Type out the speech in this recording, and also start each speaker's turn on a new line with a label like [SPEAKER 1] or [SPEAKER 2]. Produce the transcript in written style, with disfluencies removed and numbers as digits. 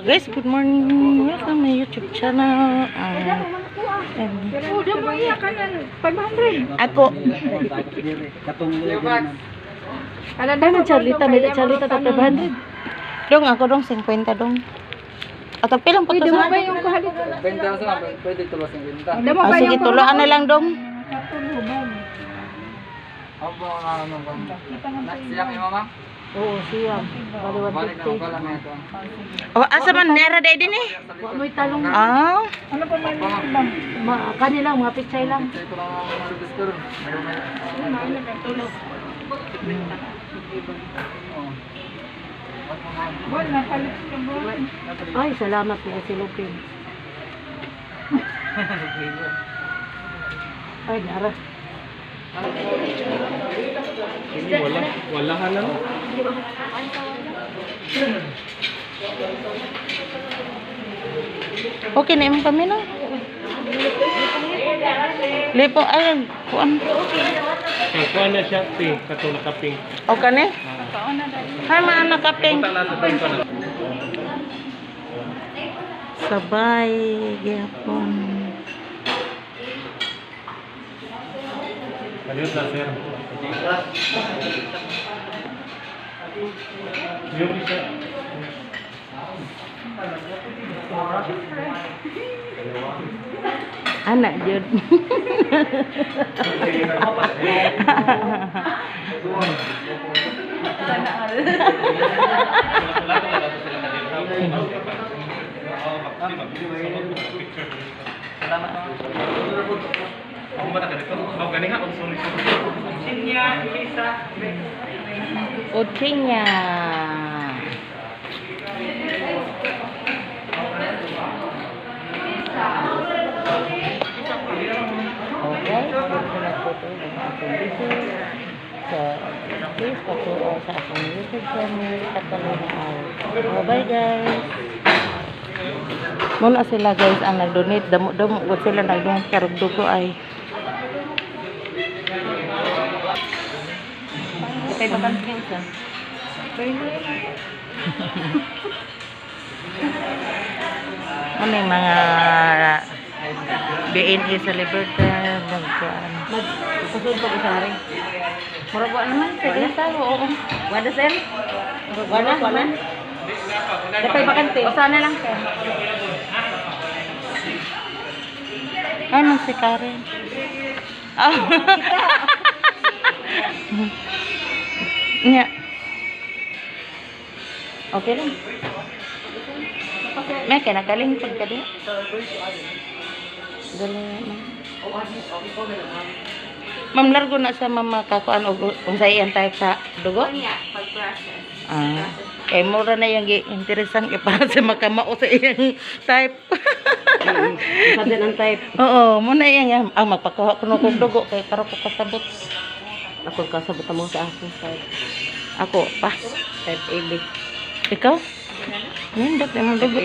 [SPEAKER 1] Guys, good morning. Welcome my YouTube channel.
[SPEAKER 2] Oh, di mo iya kanan 500.
[SPEAKER 1] Ako.
[SPEAKER 2] Kanan damo
[SPEAKER 3] Charlita, may Charlita ta 500.
[SPEAKER 1] Dong, ako dong 50 dong. Atag pilang po
[SPEAKER 2] Pwede
[SPEAKER 1] to
[SPEAKER 2] mo
[SPEAKER 1] sa?
[SPEAKER 2] ba yung kahalit?
[SPEAKER 4] 20 sa pwede ito ba 50?
[SPEAKER 2] Damo
[SPEAKER 1] Ah,
[SPEAKER 2] ba
[SPEAKER 1] sige,
[SPEAKER 2] yung
[SPEAKER 1] tuloan na lang dong.
[SPEAKER 4] Opo, ano ba? Siyang yung mama?
[SPEAKER 3] Oo, siya. Bali
[SPEAKER 4] Balik na
[SPEAKER 3] 150.
[SPEAKER 4] ko lang ito.
[SPEAKER 1] Oh, asa man nera day din eh.
[SPEAKER 3] Wa mo'y talong.
[SPEAKER 1] Ah,
[SPEAKER 2] Ano pa man yung bang?
[SPEAKER 3] Ma, kanilang mga pichay lang.
[SPEAKER 4] Ito lang ang service ko ron.
[SPEAKER 2] Bon, napalit ka bon.
[SPEAKER 3] Ay, salamat po si Lupin. Ay, nara.
[SPEAKER 5] Wala, wala ka lang.
[SPEAKER 1] Okay na imong pamino. Lipo ay kuan.
[SPEAKER 5] Kay kuha na siya, pink, kato nakapink.
[SPEAKER 1] Okay ni? Hi, mga nakaping.
[SPEAKER 5] Punta lang sa doon na.
[SPEAKER 1] Sabay gyapon.
[SPEAKER 5] Kaliot na, sir. Yung isa.
[SPEAKER 1] Anak jud.
[SPEAKER 5] Salamat. Ako ba na dito? Oh, gani nga, sorry, sorry.
[SPEAKER 1] Uchinya. Okay, dito na po ito ang akong video. So, please patuloy sa akong YouTube channel, Catalina Al. Bye guys! Muna sila guys ang nag-donate. Damo-damo gud sila nag-donate karog dugo ay. Kay bakan isa. Ano yung mga BNE sa Libertad, nagkuan.
[SPEAKER 3] Magpasunod pa ko sa hari.
[SPEAKER 1] Murag wa naman sa isa, oo.
[SPEAKER 3] Wala, sir? Wala, wala. Dapay bakante.
[SPEAKER 1] O sana lang sir. Ay, man si Karen. Ah. Nya. Okay lang. May kinagaling pag ka din. Galing na. Ma'am, largo na sa mama kakuan og unsay iyang type sa dugo?
[SPEAKER 2] Pag-process.
[SPEAKER 1] Ah, kay mura na yung interesan kay para sa makamao sa iyang type.
[SPEAKER 3] Isa din ang type.
[SPEAKER 1] Oo, mo na iyang ah, magpakuha kuno kog dugo kay para ko kasabot.
[SPEAKER 3] Ako kasabot mo sa akong type.
[SPEAKER 1] Ako pa.
[SPEAKER 3] Type AB.
[SPEAKER 1] Ikaw? Nindot imong dugo.